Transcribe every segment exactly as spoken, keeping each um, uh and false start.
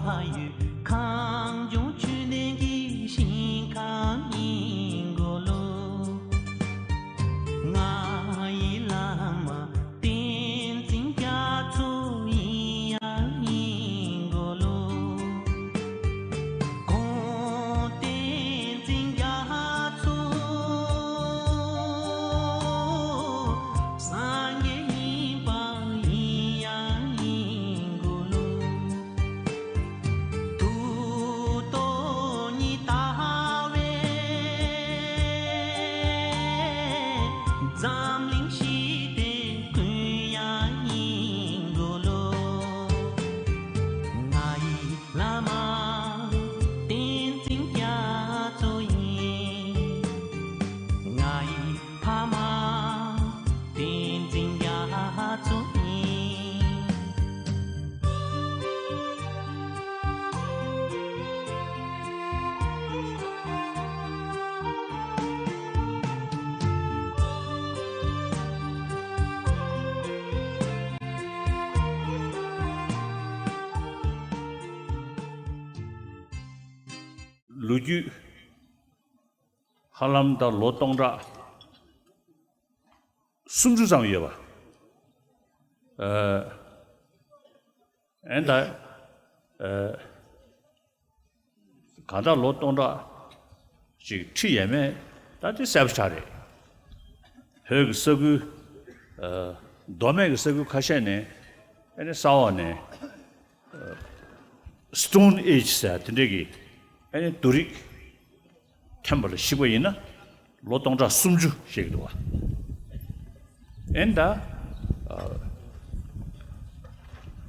ཕ་ཡུལ་གངས་ལྗོངས་ཆོས་ལྡན་གྱི་ཞིང་ཁམས་ཡིན་དགོས་ལོ། ང་ཡི་བླ་མ་བསྟན་འཛིན་རྒྱ་མཚོ་ཡིན་ཡང་ཡིན་དགོས་ལོ། ཁོང་བསྟན་འཛིན་རྒྱ་མཚོ་སངས་རྒྱས་ཡིན་པ་ཡིན་ཡང་ཡིན་དགོས་ལོ། ཐུགས་རྟོག་ཉི་ཟླ་བས་འཛམ་གླིང་ཞི་བདེ་ཀུན་ཡང་ཡིན་དགོས་ལོ། ང་ཡི་བླ་མ་བསྟན་འཛིན་རྒྱ་མཚོ་ཡིན། ང་ཡི་ཕ་མ་བསྟན་འཛིན་རྒྱ་མཚོ་ཡིན། ལོ་རྒྱུས་ཧ་ལམ་ད་ལོ་སྟོང་ཕྲག་སུམ་ཅུ་ཙམ་ཡོད་པ། ཨ་ཨེ་ད་ཨ་གང་ལྟར་ལོ་སྟོང་ཕྲག་ཅིག་ཁྲི་ཡས་མས་ད་དེ་གསལ་པོ་ཆགས་རེད། བོད་ཀྱི་ས་ཁུལ་ཨ་མདོ་སྨད་ཀྱི་ས་ཁུལ་ཁ་ཤས་ནས་ཨ་ནི་ས་འོག་ནས་Stone Age ཟེར་དེ་འདྲས་ཀྱི་ཨ་ནི་རྡོ་རིགས་ཐོན་པ་ལ་གཞིགས་པ་ཡིན་ན་ལོ་སྟོང་ཕྲག་སུམ་ཅུ་ཞིག་འདུག་བ། ཨེ་ད་ཨ་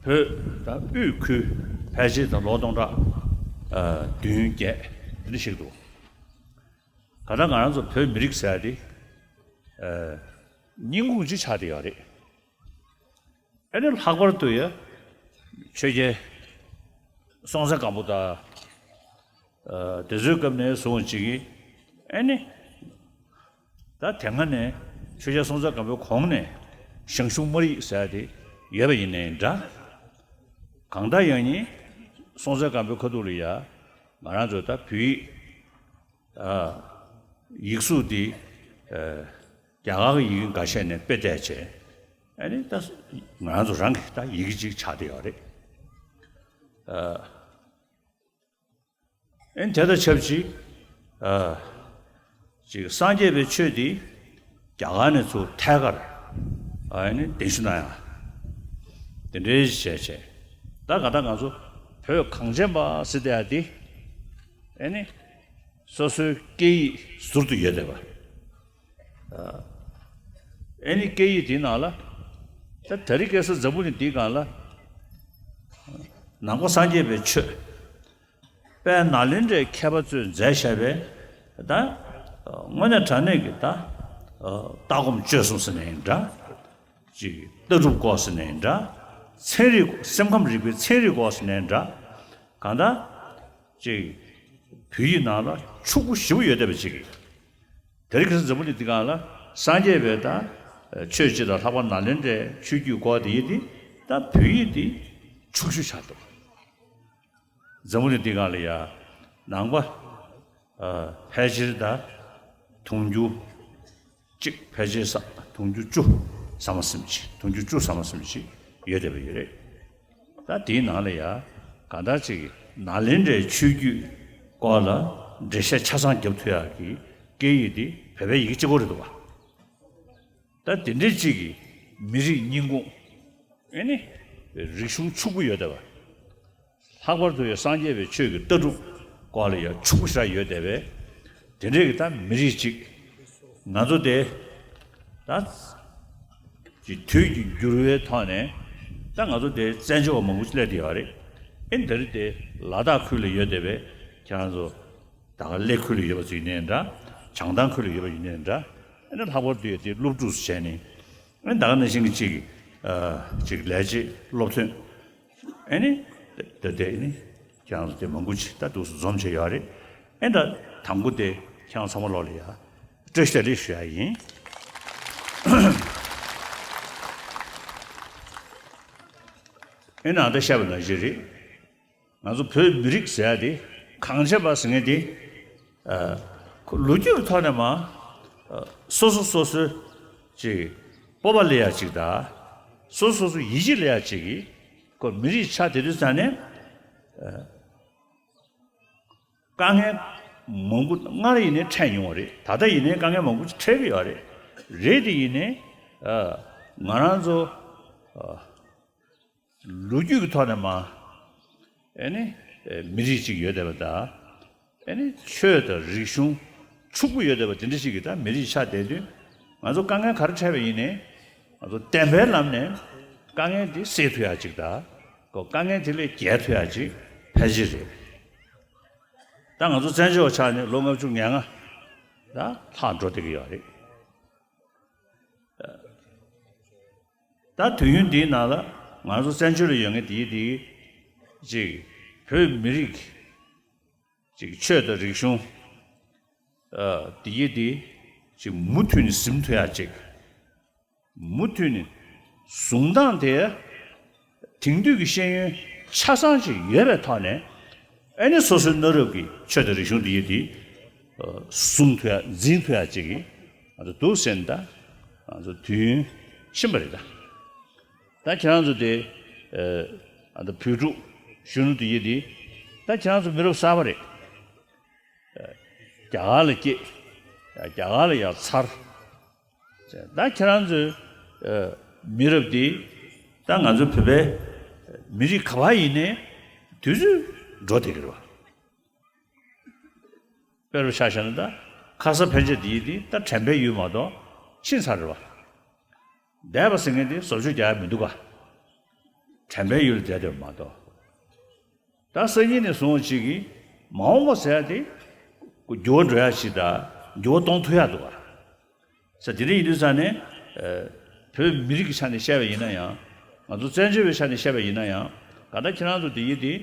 བོད་དང་དབུས་ཁུལ་ཕལ་ཆེར་དང་ལོ་སྟོང་ཕྲག་ཨ་བདུན་བརྒྱད་དེ་འདྲ་ཞིག་འདུག་ག་ད་ང་རང་ཚོ་བོད་མི་རིགས་ཟེར་ཡ་དེ་ཨ་རྙིང་ཁུངས་ཅིག་ཆགས་བསྡད་ཡོད་རེད། ཨ་ནི་ལྷག་པར་དུ་ཡ་ཆོས་རྒྱལ་སྲོང་བཙན་སྒམ་པོ་དང་། ཨ་དེ་ཚོའི་སྐབས་ནས་བཟུང་ཅིག་གིས་ཨ་ནི་ད་དེ་སྔ་ནས་ཆོས་རྒྱལ་སྲོང་བཙན་སྒམ་པོའི་གོང་ནས་ཞང་ཞུང་སྨར་ཡིག་ཟེར་ཡ་དེ་ཡོད་པ་ཡིན་ནའི་འདྲ། གང་ལྟར་ཡང་ནི་སྲོང་བཙན་སྒམ་པོའི་ཁ་ཐུག་ལ་ཡ་ང་རང་ཚོ་ད་བོད་ཡིག་ཨ་ཡིག་གཟུགས་འདི་ཨ་རྒྱ་གར་གྱི་ཡི་གེ་འགའ་ཤས་ནས་དཔེ་བལྟས་བྱས་ཨ་ནི་ད་ང་རང་ཚོ་རང་གི་ད་ཡི་གེ་ཅིག་ཆགས་བསྡད་ཡོད་རེད། ཨ་ཨ་ནི་དེ་དང་ཆབས་ཅིག་ཨ་ཅིག་སངས་རྒྱས་པའི་ཆོས་འདི་རྒྱ་གར་ནས་ཚུར་ཐད་ཀར་ཨ་ནི་གདན་ཞུ་གནང་ཡ་དེ་འདྲའི་བྱས་བྱས་ད་ག་ད་ང་ཚོ་བོད་གངས་ཅན་པ་ཟེར་བསྡད་ཡ་འདི་ཨ་ནི་སོ་སོའི་སྐད་ཡིག་ཟུར་དུ་ཡོད་བསྡད་པ། ཨ་ནི་སྐད་ཡིག་དེའི་ནང་ལ་ད་དེ་རིང་ཁ་སང་འཛམ་བུ་གླིང་འདིའི་སྒང་ལ་ནང་པ་སངས་རྒྱས་པའི་ཆོས་དཔལ་ནཱ་ལེནྡྲའི་མཁས་པ་ཚོས་མཛད་བཞག་པའི་ད་དངོས་གནས་དྲང་གནས་ཀྱི་ད་ལྟ་སྒོམ་སྤྱོད་གསུམ་ཟེར་ནའི་འདྲ། ཅིག་ལྟ་གྲུབ་སྐོར་ཟེར་ནའི་འདྲ། ཚན་རིག་སེམས་ཁམས་རིག་པའི་ཚན་རིག་སྐོར་ཟེར་ནའི་འདྲ། གང་ལྟར་ཅིག་བོད་ཡིག་ནང་ལ་ཕྱུག་པོ་ཞེ་པོ་ཡོད་བསྡད་པ་ཅིག་དེ་རིང་ཁ་སང་འཛམ་བུ་གླིང་འདི་སྒང་ལ་སངས་རྒྱས་པའི་ད་ཆོས་སྤྱི་དང་ལྷག་པར་ནཱ་ལེནྡྲའི་ཆོས་བརྒྱུད་སྐོར་དེ་ཡིན་ཏེ་ད་བོད་ཡིག་འདི་ཕྱུག་ཤོས་ཆགས་འདུག་འཛམ་བུ་གླིང་འདི་སྒང་ལ་ཡ་ནང་པ་ཨ་ཕལ་ཆེར་ད་དུང་ཕྱུར་གཅིག་ཕལ་ཆེར་ས་དུང་ཕྱུར་བཅུ་ཟ་མ་ཟིན་ཅིག་དུང་ཕྱུར་བཅུ་ཟ་མ་ཟིན་ཅིག་ཡོད་བསྡད་པ་ཡོད་རེད། ད་དེའི་ནང་ལ་ཡ་གང་ལྟར་ཅིག་ནཱ་ལེནྡྲའི་ཆོས་བརྒྱུད་སྐོར་ལ་འགྲེལ་བཤད་ཆ་ཚང་རྒྱབ་ཐུབ་ཡག་གི་སྐད་ཡིག་དེ་བོད་པའི་ཡི་གེ་གཅིག་པོ་རེད་འདུག་བ། ད་དེ་འདྲའི་གཅིག་གི་མི་རིགས་རྙིང་ཁུངས་ཨེ་ནི་རིག་གཞུང་ཕྱུག་པོ་ཡོད་བསྡད་པ། ལྷག་པར་དུ་ཡང་སངས་རྒྱས་པའི་ཆོས་ཀྱི་ལྟ་གྲུབ་སྐོར་ལ་ཡང་ཕྱུག་པོ་ཞེ་དྲག་ཡོད་བསྡད་པས། དེ་འདྲའི་གི་ད་མི་རིགས་གཅིག་ང་ཚོ་དེ་ད་ཀྱི་དུས་ཀྱི་འགྱུར་བའི་ཐོག་ནས་ད་ང་ཚོ་དེ་བཙན་བྱོལ་བ་མང་པོ་ཅིག་སླེབས་བསྡད་ཡོད་རེད། ཨེ་འདི་རིགས་དེ་ལ་དྭགས་ཁུལ་ལ་ཡོད་བསྡད་པས་ཁྱེད་རང་ཚོ་ད་ག་གླེ་ཁུལ་ལ་ཡོད་པ་ཚོ་ཡིན་ནའི་འདྲ། བྱང་ཐང་ཁུལ་ལ་ཡོད་པ་ཡིན་ནའི་འདྲ། ཨ་ནི་ལྷག་པར་དུ་ཡོད་དེ་སློབ་ཕྲུག་ཚོ་བྱས་ནས་ཨ་ནི་ད་ག་ནང་བཞིན་གྱི་གཅིག་གི་ཨ་གཅིག་ལས་བྱེད་སློབ་ཐོན་ཨ་ནི་ད་དེ་ཨ་ནི་ཁྱེད་རང་ཚོ་དེ་མང་པོ་ཅིག་ད་འདུག་སེ་འཛོམས་བྱས་ཡོད་རེད། ཨ་ནི་ད་དང་པོ་དེ་ཁྱེད་རང་ཚང་མ་ལོག་ལ་ཡ་བཀྲ་ཤིས་བདེ་ལེགས་ཞུ་ཡ་ཡིན། ཨ་ནི་ཨ་ད་བཤད་པ་ནང་བཞིན་རེད། ང་ཚོ་བོད་མི་རིགས་ཟེར་ཡ་དེ་གངས་ཅན་པ་ཟེར་མཁན་དེ། ཨ། ཁོ་ལོ་རྒྱུས་ཀྱི་ཐོག་ནས་མ། ཨ། སོ་སོ་སོ་སོའི་ཅིག་སྤོབས་པ་སླེབས་ཡ་ཅིག་དང་། སོ་སོ་སོ་སོ་ཡིད་ཆེས་སླེབས་ཡ་ཅིག་གི་ཁོ་མི་རིགས་ཆགས་བསྡད་དུས་ཙང་ནས། ཨ། དཀའ་ངལ་མང་པོ་སྔར་ཡིན་ནའི་འཕྲད་མྱོང་བ་རེད། ད་ལྟ་ཡིན་ནའི་དཀའ་ངལ་མང་པོ་འཕྲད་ཀྱི་ཡོད་རེད། རེད་དེ་ཡིན་ནའི། ཨ། ང་རང་ཚོ། ཨ། ལོ་རྒྱུས་ཀྱི་ཐོག་ནས་མ། ཨེ་ནི། ཨེ། མི་རིགས་གཅིག་ཡོད་བསྡད་པ་དང་། ཨེ་ནི་ཆོས་དང་རིག་གཞུང་ཕྱུག་པོ་ཡོད་བསྡད་པ་དེ་འདྲ་ཞིག་གི་ད་མི་རིགས་ཆགས་བསྡད་དུས། ང་ཚོ་དཀའ་ངལ་ག་རེ་འཕྲད་པ་ཡིན་ནའི། ང་ཚོ་བདེན་པའི་ལམ་ནས་དཀའ་ངལ་དེ་སེལ་ཐུབ་ཡ་ཅིག་དང་། ཁོ་དཀའ་ངལ་དེ་ལས་རྒྱལ་ཐུབ་ཡ་ཅིག་ཕལ་ཆེར་རེད། ད་ང་ཚོ་བཙན་བྱོལ་བ་ཆགས་ནས་ལོ་ལྔ་བཅུ་ང་ལྔ་ད་ལྷག་འགྲོ་བསྡད་ཀྱི་ཡོད་རེད། ད་དུས་ཡུན་འདིའི་ནང་ལ་ང་ཚོ་བཙན་བྱོལ་ལ་ཡོད་མཁན་དེའི་དེའི་ཅིག་བོད་མི་རིགས་ཀྱི་ཅིག་ཆོས་དང་རིག་གཞུང་། ཨ། དེའི་དེ་ཅིག་མུ་མཐུད་ནས་ཟིན་ཐུབ་ཡ་ཅིག་མུ་མཐུད་ནས་བཟུང་སྟངས་དེ་དེང་དུས་ཀྱི་ཤེས་ཡོན་ཆ་ཚང་ཅིག་ཡོད་པའི་ཐོག་ནས། ཨེ་ནི་སོ་སོའི་གནའ་རབས་ཀྱི་ཆོས་དང་རིག་གཞུང་དེའི་དེ་བཟུང་ཐུབ་ཡ་འཛིན་ཐུབ་ཡ་ཅིག་གི་ང་ཚོ་འདུག་ཟེར་ནས། ད་ང་ཚོ་དུས་ཡུན་ཕྱིན་པ་རེད། ད་ད་ཁྱེད་རང་ཚོ་དེ། ཨ། ད་བོད་ཕྲུག་གཞོན་ནུ་དེ་ཡིན་དེ། ད་ཁྱེད་རང་ཚོ་མི་རབས་གསར་པ་རེད། རྒྱ་གར་ལ་སྐྱེས། རྒྱ་གར་ལ་ཡར་འཚར། ད་ཁྱེད་རང་ཚོའི། ཨ། མི་རབས་དེ་ད་ང་ཚོ་བོད་པའི་མི་རིགས་ག་པར་ཡིན་ནའི་དུས་ཚོད་འགྲོ་བསྡད་ཀྱི་རེད་བ། དཔེ་རུ་ཆ་བཞག་ན། ད་ཁ་སང་ཕན་ཆད་དེ་ཡིན་དེ་ད་དྲན་པའི་ཡུལ་མ་གཏོགས་ཕྱིན་ཚར་རེད་བ། འདས་པ་ཟེར་མཁན་དེ་བཟོ་བཅོས་རྒྱག་ཡ་མི་འདུག་ག་དྲན་པའི་ཡུལ་ལ་བསྡད་བསྡད་པ་མ་གཏོགས། ད་སང་ཉིན་ནས་བཟུང་ཅིག་གིས་མ་འོངས་པ་ཟེར་ཡ་དེ་འགྱུར་བ་འགྲོ་ཡ་ཞིག་དང་འགྱུར་བ་གཏོང་ཐུབ་ཡ་འདུག་ག་ས་དེ་འདྲ་ཡིན་དུས་ཙང་ནས། ཨ། བོད་མི་རིགས་ཀྱི་ཆ་ནས་བཤད་པ་ཡིན་ན་ཡང་། ང་ཚོ་བཙན་བྱོལ་བའི་ཆ་ནས་བཤད་པ་ཡིན་ན་ཡང་། གང་ལྟར་ཁྱེད་རང་ཚོ་དེ་ཡིན་དེ་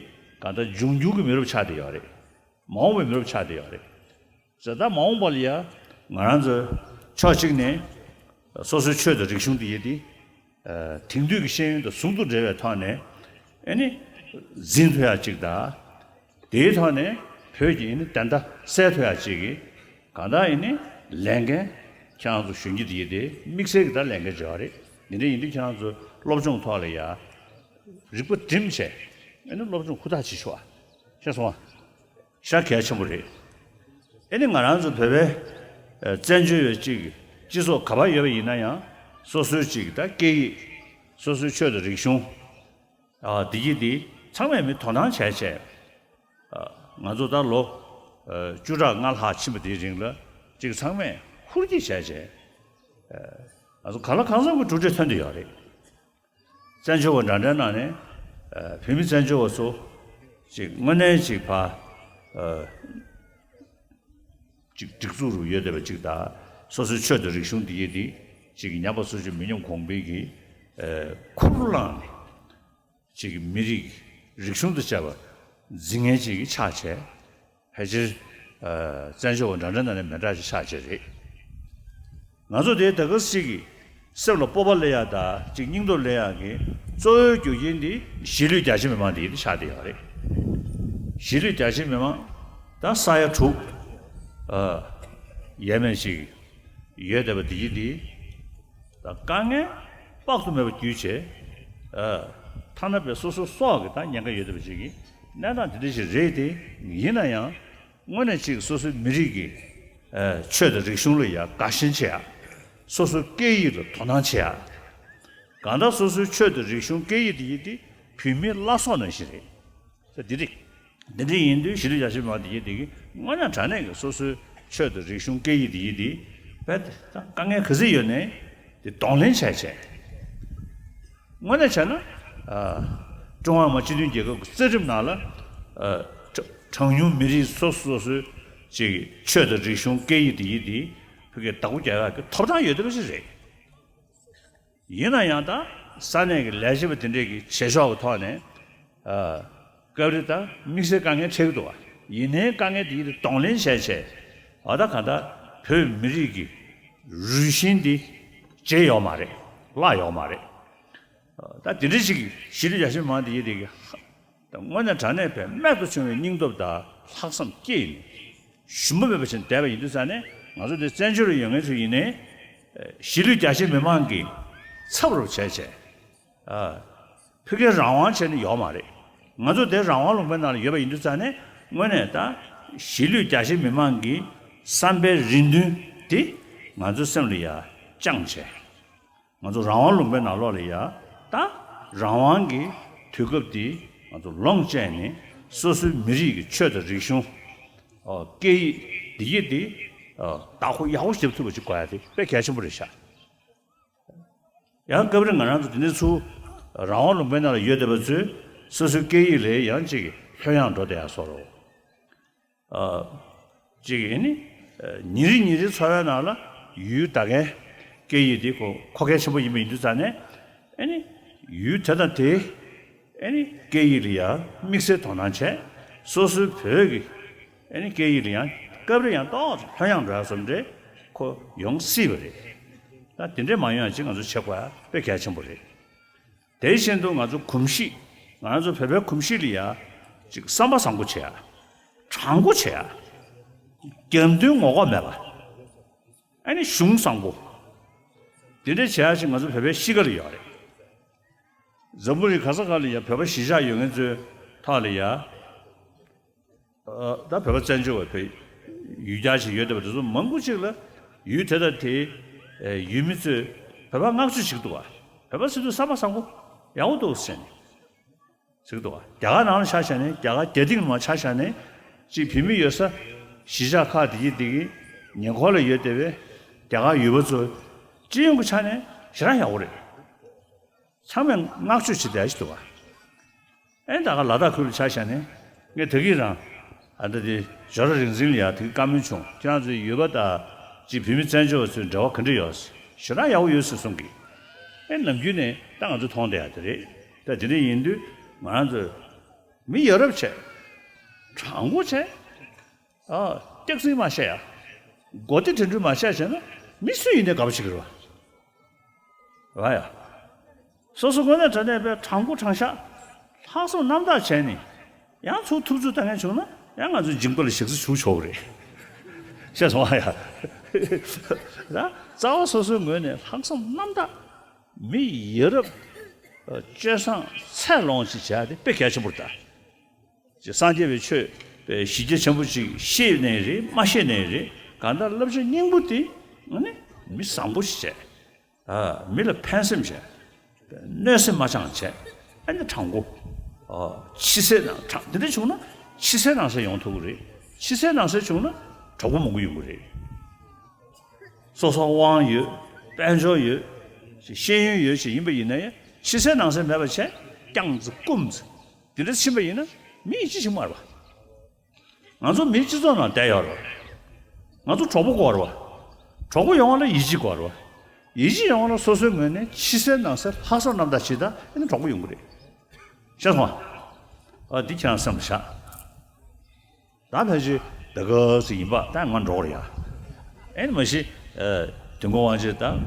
གང་ལྟར་འབྱུང་འགྱུར་གྱི་མི་རབས་ཆགས་བསྡད་ཡོད་རེད། མ་འོངས་པའི་མི་རབས་ཆགས་བསྡད་ཡོད་རེད། ཟེར། ད་མ་འོངས་པ་ལ་ཡ་ང་རང་ཚོ་ཕྱོགས་གཅིག་ནས་སོ་སོའི་ཆོས་དང་རིག་གཞུང་དེ་ཡིན་དེ། ཨ། དེང་དུས་ཀྱི་ཤེས་ཡོན་དང་ཟུང་དུ་འབྲེལ་བའི་ཐོག་ནས། ཨེ་ནི་འཛིན་ཐུབ་ཡ་ཅིག་དང་། དེའི་ཐོག་ནས་བོད་ཀྱི་ཨེ་ནི་བདེན་མཐའ་གསལ་ཐུབ་ཡ་ཅིག་གི་གང་ལྟར་ཨེ་ནི་ལས་འགན་ཁྱེད་རང་ཚོ་གཞོན་སྐྱེས་དེ་ཡིན་དེ་དམིགས་བསལ་གྱི་ད་ལས་འགན་བྱེད་པ་རེད། འདི་འདྲ་ཡིན་དུས་ཁྱེད་རང་ཚོ་སློབ་སྦྱོང་ཐོག་ལ་ཡ་རིག་པ་བསྒྲིམས་བྱས། ཨེ་ནི་སློབ་སྦྱོང་ཧུར་ཐག་བྱེད་ཤོག་ཨ། ཤེས་སོང་ཨ། ཤ་གལ་ཆེན་པོ་རེད། ཨེ་ནི་ང་རང་ཚོ་བོད་པའི་ཨ་བཙན་བྱོལ་བའི་གཅིག་སྤྱི་ཚོགས་ག་པར་ཡོད་པ་ཡིན་ན་ཡང་། སོ་སོའི་གཅིག་ད་སྐད་ཡིག་སོ་སོའི་ཆོས་དང་རིག་གཞུང་། ཨ། འདི་ཡིན་དེ་ཚང་མས་མི་དོ་སྣང་བྱས་བྱས། ཨ། ང་ཚོ་ད་ལོ་ཨ་བཅུ་ཕྲག་ལྔ་ལྷག་ཕྱིན་པ་དེའི་རིང་ལ་གཅིག་ཚང་མས་ཧུར་གྱིས་བྱས་བྱས། ཨ། ང་ཚོ་གང་ལ་གང་འཚམ་གྱི་གྲུབ་འབྲས་ཐོན་བསྡད་ཡོད་རེད། བཙན་བྱོལ་བ་འདྲ་འདྲའི་ནང་ནས། ཨ། བོད་མི་བཙན་བྱོལ་བ་ཚོ་ཅིག་དངོས་གནས་ཅིག་ཕ། ཨ། ཅིག་སྒྲིག་འཛུགས་རུ་ཡོད་བསྡད་པ་ཅིག་དང་། སོ་སོའི་ཆོས་དང་རིག་གཞུང་འདི་ཡིན་དེ་ཅིག་ཉམས་པ་སོར་ཆུད་མི་ཉམས་གོང་འཕེལ་གྱི། ཨ། ཁུར་བླངས་ནས་ཅིག་མི་རིགས་རིག་གཞུང་དང་བཅས་པ་འཛིན་མཁན་ཅིག་ཆགས་བྱས། ཕལ་ཆེར་ཨ་བཙན་བྱོལ་བ་འདྲ་འདྲ་ནང་ནས་མི་འདྲ་ཞིག་ཆགས་བྱས་རེད། ང་ཚོ་དེ་ད་ག་ཟིག་གི་སེམས་ལ་སྤོབས་པ་སླེབས་ཡ་དང་ཅིག་སྙིང་སྟོབས་སླེབས་ཡ་གི་གཙོ་བོའི་རྒྱུ་རྐྱེན་འདི་གཞིས་ལུས་རྒྱ་ཆེ་མི་མང་དེ་ཡིན་དེ་ཆགས་བསྡད་ཡོད་རེད། གཞིས་ལུས་རྒྱ་ཆེ་མི་མང་ད་ས་ཡ་དྲུག་ཨ་ཡས་མས་ཤིག་ཡོད་བསྡད་པ་དེ་ཡིན་དེ། ད་དཀའ་ངལ་དཔག་ཏུ་མེད་པ་བརྒྱུད་བྱས། ཨ། ཐ་ན་པའི་སོ་སོའི་སྲོག་གི་ད་ཉེན་ཁ་ཡོད་བསྡད་པ་ཅིག་གི་གནས་སྟངས་དེ་འདྲ་ཞིག་རེད་དེ། ཡིན་ན་ཡང་དངོས་གནས་ཅིག་སོ་སོའི་མི་རིགས་ཀྱི་ཨ་ཆོས་དང་རིག་གཞུང་ལ་ཡ་དགའ་ཞེན་བྱེད་ཡ། སོ་སོའི་སྐད་ཡིག་ལ་དོ་སྣང་བྱེད་ཡ། གང་ལྟར་སོ་སོའི་ཆོས་དང་རིག་གཞུང་སྐད་ཡིག་དེ་ཡིན་དེ་བོད་མིའི་བླ་སྲོག་ནང་བཞིན་རེད། ས་འདི་རེད། འདི་འདྲ་ཡིན་དུས་གཞིས་ལུས་རྒྱ་ཆེ་མི་མང་དེ་ཡིན་དེ་གི་དངོས་གནས་དྲང་གནས་ཀྱི་སོ་སོའི་ཆོས་དང་རིག་གཞུང་སྐད་ཡིག་དེ་ཡིན་དེ། དཔེ་དེ་དཀའ་ངལ་ག་ཚོད་ཡོད་ནའི་དེ་གདོང་ལེན་བྱས་བྱས། དངོས་གནས་བྱས་ན་ཨ་ཀྲུང་ཧྭ་མི་དམངས་སྤྱི་མཐུན་རྒྱལ་ཁབ་ཀྱི་རྩ་ཁྲིམས་ནང་ལ་ཨ་གྲངས་ཉུང་མི་རིགས་སོ་སོ་སོ་སོའི་ཅིག་ཆོས་དང་རིག་གཞུང་སྐད་ཡིག་དེ་ཡིན་དེ་ཕ་གིར་བདག་པོ་རྒྱག་ཡག་གི་ཐོབ་ཐང་ཡོད་བསྡད་པ་ཞིག་རེད། ཡིན་ན་ཡང་ད་ས་གནས་ཀྱི་ལས་བྱེད་པ་དེ་འདྲས་ཀྱི་བྱེད་ཕྱོགས་ཀྱི་ཐོག་ནས་ཨ་སྐབས་རེ་ད་དམིགས་བསལ་དཀའ་ངལ་འཕྲད་ཀྱི་འདུག་བ། ཡིན་ནའི་དཀའ་ངལ་དེ་ཡིན་དུས་གདོང་ལེན་བྱས་བྱས། འོ་ད་གང་ལྟར་བོད་མི་རིགས་ཀྱི་རུས་ཤིང་འདི་བརྗེད་ཡོད་མ་རེད། བརླག་ཡོད་མ་རེད། ད་དེ་འདྲ་ཞིག་གཞིས་ལུས་རྒྱ་ཆེ་མི་མང་དེ་ཡིན་དེ་གི་ དངོས་གནས་དྲང་གནས་པའི་རྨད་དུ་བྱུང་བའི་སྙིང་སྟོབས་དང་ལྷག་བསམ་སྐྱེས་ནས་ཞུམ་པ་མེད་པ་བྱས་བསྡད་པ་ཡིན་དུས་ཙང་ནས། ང་ཚོ་འདི་བཙན་བྱོལ་རུ་ཡོད་མཁན་ཚོ་ཡིན་ནའི་གཞིས་ལུས་རྒྱ་ཆེ་མི་མང་གི་ཚབ་རུ་བྱས་བྱས། ཕ་གིའི་རང་དབང་བྱས་ནས་ཡོད་མ་རེད། ང་ཚོ་དེ་རང་དབང་ལུང་པའི་ནང་ལ་ཡོད་པ་ཡིན་དུས་ཙང་ནས། དངོས་གནས་ད་གཞིས་ལུས་རྒྱ་ཆེ་མི་མང་གི་བསམ་པའི་རེ་འདུན་དེ་ང་ཚོའི་སེམས་ལ་ཡ་བཅངས་བྱས། ང་ཚོ་རང་དབང་ལུང་པའི་ནང་ལོགས་ལ་ཡ་ད་རང་དབང་གི་དུས་སྐབས་དེ་ང་ཚོ་ལོངས་སྤྱད་ནས། སོ་སོའི་མི་རིགས་ཀྱི་ཆོས་དང་རིག་གཞུང་། ཨོ། སྐད་ཡིག་འདི་ཡིག་འདི་ཨོ། བདག་པོ་ཡག་པོ་བརྒྱབ་ཐུབ་པ་ཅིག་དགོས་ཡ་དེ་དཔེ་གལ་ཆེན་པོ་རེད་ཤག། ཡང་སྐབས་རེ་ང་རང་ཚོ་དེ་འདྲ་ཚུར་རང་དབང་ལུང་པའི་ནང་ལ་ཡོད་བསྡད་པ་ཚོས་སོ་སོའི་སྐད་ཡིག་ལ་ཡང་ཅིག་ལྷོད་ཡངས་འགྲོ་བསྡད་ཡ་བཟོ་འདྲ། ཨ། ཅིག་ཨེ་ནི། ཨ། ཉིན་རེ་ཉིན་རེའི་འཚོ་བའི་ནང་ལ་ཡུལ་ད་གའི་སྐད་ཡིག་དེ་ཁོ་མཁོ་གལ་ཆེན་པོ་ཡིན་པ་ཡིན་དུས་ཙང་ནས། ཨེ་ནི། ཡུལ་དེ་དང་དེའི་ཨེ་ནི་སྐད་ཡིག་ལ་ཡང་དམིགས་བསལ་དོ་སྣང་བྱས། སོ་སོའི་བོད་ཀྱི་ཨེ་ནི་སྐད་ཡིག་ལ་ཡང་སྐབས་རེ་ཡང་ཏོག་ཙམ་ལྷོད་ཡངས་འགྲོ་ཡ་བཟོ་འདྲ་ཁོ་ཡོང་སྲིད་པ་རེད། ད་དེ་འདྲས་མ་ཡོང་ཡ་ཅིག་ང་ཚོ་བྱེད་དགོས་ཡ་དཔེ་གལ་ཆེན་པོ་རེད། དེ་བཞིན་དུ་ང་ཚོ་གོམས་གཤིས། ང་ཚོ་བོད་པའི་གོམས་གཤིས་ལ་ཡ་ཅིག་བསམ་པ་བཟང་པོ་བྱེད་ཡ། དྲང་པོ་བྱེད་ཡ། རྒྱབ་མདུན་ངོ་ལྐོག་མེད་པ། ཨ་ནི་གཞུང་བཟང་པོ། དེ་འདྲས་བྱེད་ཡ་ཞིག་ང་ཚོ་བོད་པའི་གཤིས་ཀ་ལ་ཡོད་རེད། འཛམ་བུ་གླིང་ག་ས་ག་ལ་ཡ་བོད་པ་གཞིས་ཆགས་ཡོད་མཁན་ཚོའི་ཐོག་ལ་ཡ། ཨ། ད་བོད་པ་བཙན་བྱོལ་བ་བོད་ཡུལ་གྱར་ཞིག་ཡོད་བསྡད་པ་དེ་ཚོ་མང་པོ་ཅིག་ལ་ཡུལ་དེ་དང་དེའི་ཨེ་ཡུལ་མི་ཚོས་བོད་པ་བསྔགས་བརྗོད་བྱེད་ཀྱི་འདུག་ག། བོད་པ་ཟེར་དུས་བསམ་པ་བཟང་པོ་ཡག་པོ་འདུག་ཟེར་ནས་ཟེར་གྱི་འདུག་ག། རྒྱ་གར་ནང་ལ་ཆ་བཞག་ནས། རྒྱ་གར་རྒྱ་སྟེང་ལ་མར་ཆ་བཞག་ནས། ཅིག་བོད་མི་ཡོད་ས་གཞིས་ཆགས་ཁག་དེ་གི་དེ་གི་ཉེ་འཁོར་ལ་ཡོད་བསྡད་པའི་རྒྱ་གར་ཡུལ་པ་ཚོ་སྤྱི་ཡོངས་ཀྱི་ཆ་ནས་ཞེ་དྲག་ཡག་པོ་རེད། ཚང་མས་བསྔགས་བརྗོད་བྱེད་བསྡད་ཀྱི་འདུག་ག། ཨེ་ད་ག་ལ་དྭགས་ཁུལ་ལ་ཆ་བཞག་ནས། ངས་ད་གིན་རང་ཨ་ད་དེ་ཇོ་ར་རིག་འཛིན་ལ་ཡ་དེ་གི་བཀའ་མོལ་བྱུང་། ཁྱེད་རང་ཚོའི་ཡུལ་པ་དང་ཅིག་བོད་མི་བཙན་བྱོལ་བ་ཚོའི་འབྲེལ་བ་ག་འདྲ་ཡོད། ཞེ་དྲག་ཡག་པོ་ཡོད་ཟེར་གསུང་གི། ཨེ་ནམ་རྒྱུན་ནས་ད་ང་ཚོ་མཐོང་བསྡད་ཡ་དེ་རེད། ད་དེ་འདྲ་ཡིན་དུས་ང་རང་ཚོ་མི་ཡ་རབས་བྱས། དྲང་པོ་བྱས། ཨ། སྐྱག་རྫུན་མ་བཤད་ཡ། མགོ་བདེ་དྲན་འཕྲུལ་མ་བཤད་བྱས་ན་མི་སུ་ཡིན་ནའི་དགའ་པོ་བྱེད་ཀྱི་རེད་བ། རེད་བ་ཡ། སོ་སོ་དངོས་གནས་དྲང་གནས་པའི་དྲང་པོ་དྲང་བཞག། ལྷག་བསམ་རྣམ་དག་བྱས་ནས་ཡང་ཚུར་ཐུབ་ཚོད་བཏང་མཁན་བྱུང་ན། ཡང་ང་ཚོའི་མཇིང་པ་ལ་ཞག་རྩི་བྱུག་ཆོག་གི་རེད། ཤེས་སོང་བ་ཡ། ད་རྩ་བ་སོ་སོའི་ངོས་ནས་ལྷག་བསམ་རྣམ་དག། མི་ཡ་རབས། ཨ། སྤྱོད་བཟང་ཚད་ལོངས་ཤིག་བྱས་ཏེ་དཔེ་གལ་ཆེན་པོ་རེད་ད། ཅེས་སངས་རྒྱས་པའི་ཆོས་པའི་གཞི་རྒྱ་ཆེན་པོ་ཅིག་ཤེས་ནའི་རེད། མ་ཤེས་ནའི་རེད། གང་ལྟར་བསླབ་བྱ་སྙིང་པོ་དེ་ཨ་ནི་མི་བཟང་པོ་ཞིག་བྱས། ཨ། མི་ལ་ཕན་སེམས་བྱས། གནོད་སེམས་མ་བཅངས་བྱས། ཨ་ནི་དྲང་པོ། ཨ། ཕྱི་གསལ་ནང་དྲང་། འདི་འདྲ་བྱུང་ན་ཕྱི་གསལ་ནང་གསལ་ཡོང་ཐུབ་ཀྱི་རེད། ཕྱི་གསལ་ནང་གསལ་བྱུང་ན་གྲོགས་པོ་མང་པོ་ཡོང་གི་རེད། སོ་སོ་དབང་ཡོད། དཔལ་འབྱོར་ཡོད། ཤེས་ཡོན་ཡོད་ཅིག་ཡིན་པ་ཡིན་ན་ཡང་། ཕྱི་གསལ་ནང་གསལ་མེད་པ་བྱས། རྐྱང་ཙི་རྐུམ་ཙི་དེ་འདྲ་ཕྱིན་པ་ཡིན་ན་མི་ཡིད་ཆེས་བྱེད་མ་རེད་པ། ང་ཚོ་མིའི་སྤྱི་ཚོགས་ནང་བསྡད་ཡོད་རེད། ང་ཚོ་གྲོགས་པོ་དགོས་རེད་པ། གྲོགས་པོ་ཡོང་བ་ལ་ཡིད་ཆེས་དགོས་རེད་པ། ཡིད་ཆེས་ཡོང་བ་ལ་སོ་སོའི་ངོས་ནས་ཕྱི་གསལ་ནང་གསལ་ལྷག་བསམ་རྣམ་དག་བྱེད་ད། ཨ་ནི་གྲོགས་པོ་ཡོང་གི་རེད། ཤེས་སོང་ཨ། ཨ། འདི་ཁྱེད་རང་སེམས་ལ་བཞག། ད་ཕལ་ཆེར་ད་ག་ཟིག་ཡིན་པ་ད་ང་འགྲོ་གི་རེད་ཡ། ཨེ་ནི་མ་གཞི། ཨ། དུས་འཁོར་དབང་ཆེན་དང་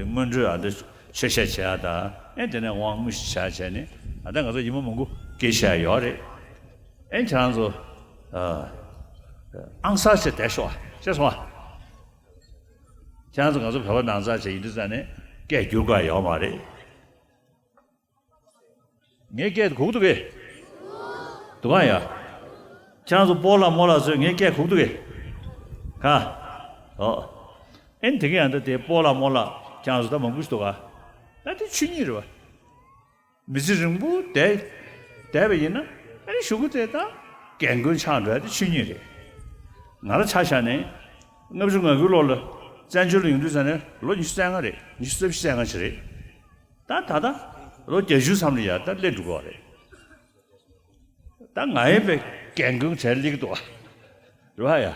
སྔོན་འགྲོའི་ཨ་འདི་ཆོས་བཤད་བྱེད་ཡ་དང་། ཨེ་དེ་ནས་དབང་དངོས་གཞི་བྱ་བྱས་ནས། ཨ། ད་ང་ཚོ་ཉི་མ་མང་པོ་སྐད་ཆ་བཤད་ཡ་ཡོད་རེད། ཨེ་ཁྱེད་རང་ཚོ། ཨ། ཨང་གསར་བྱས་བསྡད་ཤོག་ཨ། ཤེས་སོང་ཨ། ཁྱེད་རང་ཚོ་ང་ཚོ་བོད་པ་ནང་ཚགས་བྱས་ཡིན་དུས་ཙང་ནས་སྐད་བསྒྱུར་དགོས་ཡ་ཡོད་མ་རེད། ངའི་སྐད་དེ་གོ་གི་འདུག་གས། འདུག་ག་ཡ། ཁྱེད་རང་ཚོ་སྤོ་ལགས་རྨོ་ལགས་ཚོས་ངའི་སྐད་གོ་གི་འདུག་གས། ག། ཨོ། ཨེ་ནི་དེ་ག་ཡང་ད་དེ་སྤོ་ལགས་རྨོ་ལགས་ཁྱེད་རང་ཚོ་ད་མང་པོ་ཞིག་འདུག་ག། ད་དེ་ཆོས་ཉིད་རེད་པ། མི་ཚེ་རིང་པོ་བསྡད་བསྡད་པ་ཡིན་ན། ཨ་ནི་གཞུག་གུ་དེ་ད་རྒན་རྒོན་ཆགས་འགྲོ་ཡ་དེ་ཆོས་ཉིད་རེད། ང་རང་ཆ་བཞག་ནས་ལྔ་བཅུ་ང་དགུའི་ལོ་ལ་བཙན་བྱོལ་ལ་ཡོང་དུས་ཙང་ནས་ལོ་ཉི་ཤུ་རྩ་ལྔ་རེད། ཉི་ཤུ་རྩ་བཞི་རྩ་ལྔ་ཞིག་རེད། ད་ད་ལྟ་ལོ་བརྒྱད་ཅུ་མཚམས་ལ་ཡ་ད་སླེབས་འགྲོ་གི་རེད། ད་ང་ཡིན་པའི་རྒན་རྒོན་གྲས་སླེབས་ཀྱི་འདུག་ག། རེད་པ་ཡ།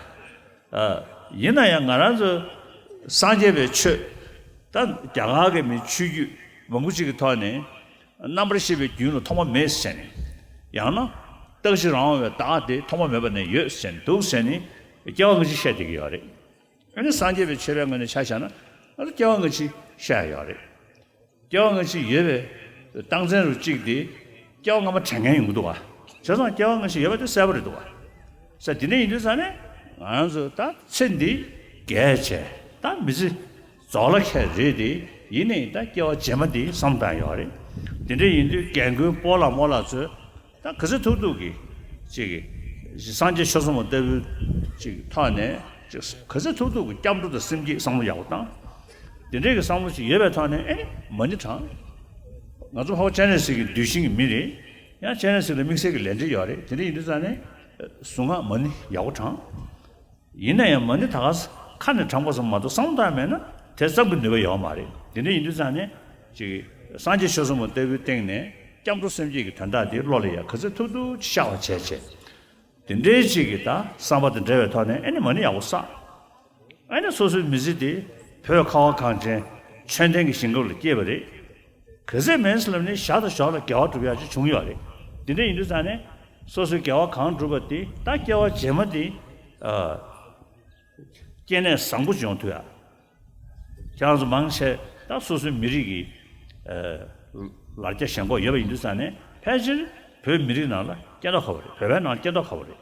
ཨ། ཡིན་ན་ཡང་ང་རང་ཚོ་སངས་རྒྱས་པའི་ཆོས། ད་རྒྱ་གར་གྱི་མི་ཆོས་བརྒྱུད་མང་པོ་ཅིག་གི་ཐོག་ནས་རྣམ་པར་ཤེས་པའི་རྒྱུན་ལ་ཐོག་མ་མེད་ཟེར་ནས། ཡང་ན་རྟག་གཅིག་རང་དབང་བའི་བདག་དེ་ཐོག་མ་མེད་པ་ནས་ཡོད་ཟེར་ནས་འདུག་ཟེར་ནས་སྐྱེ་བ་སྔ་ཕྱི་བཤད་བསྡད་ཀྱི་ཡོད་རེད། ཨ་ནི་སངས་རྒྱས་པའི་ཆོས་པའི་ངོས་ནས་ཆ་བཞག་ན་ང་ཚོ་སྐྱེ་བ་སྔ་ཕྱི་བཤད་ཡ་ཡོད་རེད། སྐྱེ་བ་སྔ་ཕྱི་ཡོད་པའི་རྟགས་མཚན་རུ་གཅིག་དེ། སྐྱེ་བ་སྔ་མ་དྲན་མཁན་ཡོང་གི་འདུག་ག། བྱས་ཙང་སྐྱེ་བ་སྔ་ཕྱི་ཡོད་པ་དེ་གསལ་པོ་རེད་འདུག་བ། ས་དེ་འདྲ་ཡིན་དུས་ཙང་ནས་ང་རང་ཚོ་ད་ཚེ་འདི་རྒས་བྱས་ད་མི་ཚེ་རྫོགས་ལ་ཁད་རེད་དེ། ཡིན་ནའི་ད་སྐྱེ་བ་རྗེས་མ་འདི་བསམ་བཏང་ཡོད་རེད། དེ་འདྲ་ཡིན་དུས་རྒན་རྒོན་སྤོ་ལགས་རྨོ་ལགས་ཚོས་ད་ག་ཚོད་ཐུབ་ཐུབ་ཀྱིས་ཅིག་སངས་རྒྱས་ཆོས་ཚོགས་མ་ལྟ་བུའི་ཅིག་ཐོག་ནས་ཅིག་ག་ཚོད་ཐུབ་ཐུབ་ཀྱིས་སྐྱབས་འགྲོ་དང་སེམས་བསྐྱེད་བསམ་བློ་ཡག་པོ་བཏང་། དེ་འདྲའི་གི་བསམ་བློ་ཅིག་ཡོད་པའི་ཐོག་ནས་ཨེ་ནི་མ་ཎི་བགྲང་། ང་ཚོ་འཕགས་པ་སྤྱན་རས་གཟིགས་ཀྱི་གདུལ་ཞིང་གི་མི་རེད། ཡང་སྤྱན་རས་གཟིགས་ལ་དམིགས་བསལ་གྱི་ལས་འབྲེལ་ཡོད་རེད། དེ་འདྲ་ཡིན་དུས་ཙང་ནས་གཟུངས་སྔགས་མ་ཎི་ཡག་པོ་བགྲང་། ཡིན་ན་ཡང་མ་ཎི་ད་ག་ས་ཁ་ནས་བགྲངས་པ་ཙམ་མ་གཏོགས་བསམ་བློ་བཏང་མེད་ན་དེ་ཙམ་གྱི་ནུས་པ་ཡོད་མ་རེད། དེ་འདྲ་ཡིན་དུས་ཙང་ནས་ཅིག་སངས་རྒྱས་ཆོས་ཚོགས་མ་ལྟ་བུའི་སྟེང་ནས་སྐྱབས་འགྲོ་སེམས་བསྐྱེད་ཀྱི་དོན་དག་དེ་བློ་ལ་ཡ་ག་ཚོད་ཐུབ་ཐུབ་ཤར་བ་བྱས་བྱས། དེ་འདྲའི་ཅིག་གི་ད་བསམ་པ་དང་འབྲེལ་བའི་ཐོག་ནས་ཨེ་ནི་མ་ཎི་ཡག་པོ་བསགས། ཨ་ནི་སོ་སོའི་མི་ཚེ་དེ་བོད་ཁ་བ་གངས་ཅན་ཆོས་ལྡན་གྱི་ཞིང་ཁམས་ལ་སྐྱེས་པ་རེད། ག་ཚད་མིན་ཟེར་ལབ་ནས་ཞར་དང་ཞོར་ལ་དགེ་བ་སྒྲུབ་ཡག་ཅིག་བྱུང་ཡོད་རེད། དེ་འདྲ་ཡིན་དུས་ཙང་ནས་སོ་སོའི་དགེ་བ་གང་བསྒྲུབས་པ་དེ་ད་སྐྱེ་བ་རྗེས་མ་དེ་ཨ་སྐྱེ་གནས་བཟང་པོ་ཅིག་ཡོང་ཐུབ་ཡག་ཁྱེད་རང་ཚོ་མང་ཆེ་ད་སོ་སོའི་མི་རིགས་ཀྱི་ཨ་ལར་རྒྱ་ཞེན་ཁོག་ཡོད་པ་ཡིན་དུས་ཙང་ནས་ཕལ་ཆེར་བོད་མི་རིགས་ནང་ལ་སྐྱེ་མདོག་ཁ་པོ་རེད། བོད་པའི་ནང་ལ་སྐྱེ་མདོག་ཁ་པོ་རེད།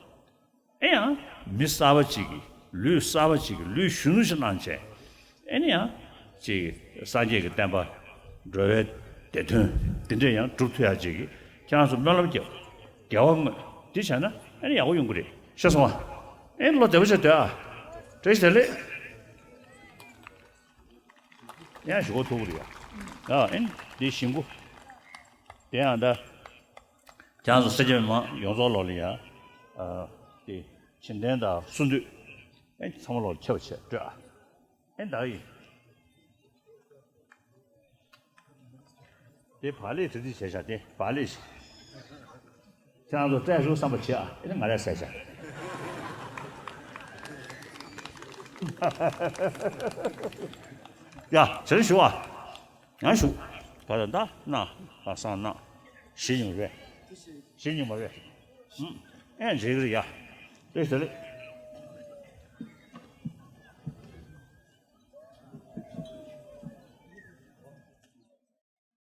ཨེ་ཡང་མི་གསར་པ་ཅིག་གིས་ལུས་གསར་པ་ཅིག་གིས་ལུས་གཞོན་ནུ་ཞིག་གནང་བྱས། ཨེ་ནི་ཡང་ཅིག་སངས་རྒྱས་ཀྱི་བསྟན་པ་འགྲོ་བའི་བདེ་དོན་འདི་འདྲས་ཡང་སྒྲུབ་ཐུབ་ཡག་ཅིག་གིས་ཁྱེད་རང་ཚོ་སྨོན་ལམ་རྒྱབ། དགེ་བ་བསྔོས་འདི་བྱས་ན་ཨེ་ནི་ཡག་པོ་ཡོང་གི་རེད། ཤེས་སོང་ཨ། ཨེ་ནི་བློ་བདེ་པོ་བྱས་སྡོད་ཨ། བཀྲ་ཤིས་བདེ་ལེགས། ཡང་ཞུ་གོ་ཐུག་གི་རེད་ཡ། ཨ་ཨེ་ནི་འདི་ཞིང་ཁུ་དེ་ཡང་ད། ཁྱེད་རང་ཚོ་སེར་སྐྱ་མི་མང་ཡོངས་རྫོགས་ལོག་ལ་ཡ། ཨ་དེ་བྱིན་ལྡན་དང་གསུང་འདུས། ཨེ་ཚང་མ་ལོག་ལ་ཁྱབ་པ་བྱས་སྤྲོད་ཨ། ཨེ་བདག་ཡིན། དེ་བག་ལེབ་དེ་དེ་བྱས་བཞག་དེ་བག་ལེབ་ཞིག་ཁྱེད་རང་ཚོ་སྤྲད་ཤོག་བསམ་པ་བྱེད་ཨ། ཨེ་ནི་ང་རས་ཟས་བཞག་ཡ་བྱས་ན་ཞུ་ཨ། ང་ཞུ། ད་ད་ད་ན་ལ་སང་ན་གཞི་ཉུང་རེད། གཞི་ཉུང་མ་རེད། ཨེ་འཇིག་རེད་ཡ། དེ་ཟེར་ལེ།